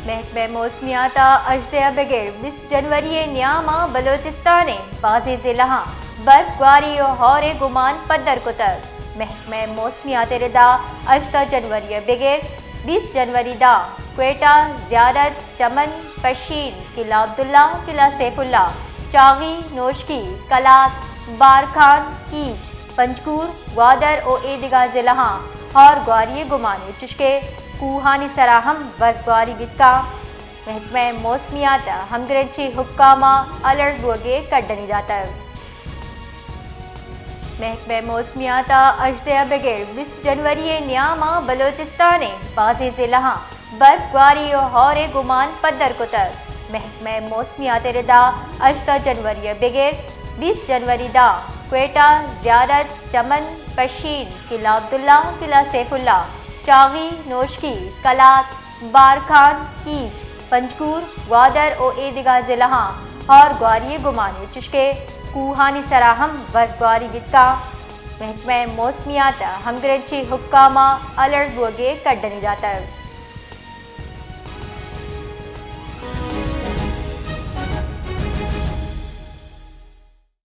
محکمہ موسمیات ءَ ہژدہ ءَ بگر بیست جنوری ءِ نیام ءَ بلوچستان ءِ بازیں ضلعاں برف گواری ءُ ہور ءِ گمان پدر کتگ۔ محکمہ موسمیات ءِ ردا ہژدہ جنوری ءَ بگر بیست جنوری داں کوئٹہ، زیارت، چمن، پشین، قلعہ عبداللہ، قلعہ سیف اللہ، چاغی، نوشکی، قلات، بارکھان، کیچ، پنجگور، گوادر ءُ اے دگہ ضلعاں ہور گواری ءِ گمان اِنت، چشکہ کوہانی سرا ہم برف گواری بیت کنت۔ محکمہ موسمیات ءَ ہمگرنچیں حکام ءَ الرٹ بوگ ءِ کڈنی داتگ۔ محکمہ موسمیات ءَ ہژدہ ءَ بگر بیست جنوری ءِ نیام ءَ بلوچستان ءِ بازیں ضلعاں برف گواری ءُ ہور ءِ گمان پدر کتگ۔ محکمہ موسمیات ءِ ردا ہژدہ جنوری ءَ بگر بیست جنوری داں کوئٹہ، زیارت، چمن، پشین، قلعہ عبداللہ، قلعہ سیف اللہ، چاغی، نوشکی، قلات، بارکھان، کیچ، پنجگور، گوادر ءُ اے دگہ ضلعاں ہور گواری ءِ گمان اِنت، چشکہ کوہانی سرا ہم برف گواری بیت کنت۔ محکمہ موسمیات ءَ ہمگرنچیں حکام ءَ الرٹ بوگ ءِ کڈنی داتگ۔